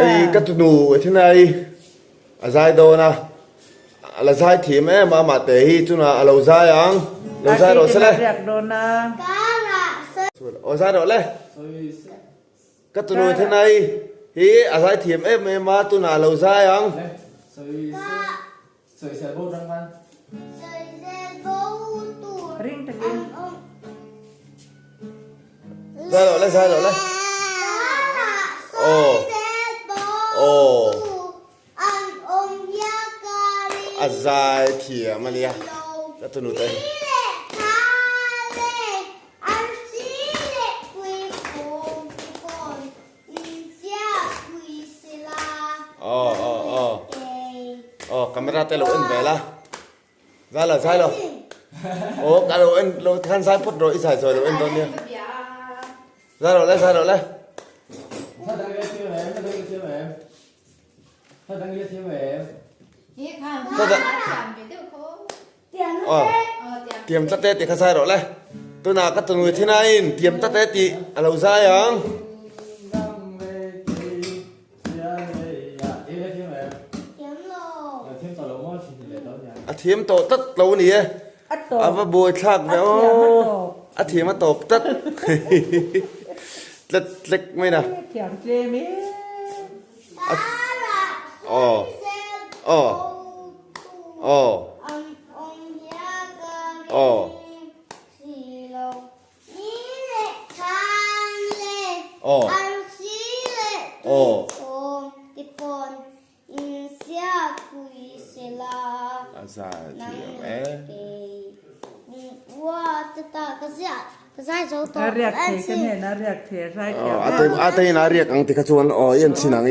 Ei ka tunu Ethinai a zai dawn a, a la zai thiam em a amah te hi chunah a lo zai ang, lo zai rawh se le. Aw zai rawh le. Ka tunu Ethinai hi a zai thiam em em a tunah a lo zai ang. Zai loh le, zai loh le. Aw. Aw. A zai thiam a nia. Ka tunu te. Aw aw aw aw camera te lo en ve la zai lo zai lo aw ka lo en lo khan zai phawt rawh i zai zawi lo en dawn nia zai rawh le zai rawh le Aw tiam tlat e tih kha zai rawh le tunah ka tunui thinain tiam tlat e tih a lo zai ang. A thiam tawh tlat lo a ni e a va buai thlak ve aw a thiam a tawp tlat tlat tlek mai na. Aw aw aw aw aw aw A zai thiam e. A te in a riak ang ti kha chuan aw i en chhin ang.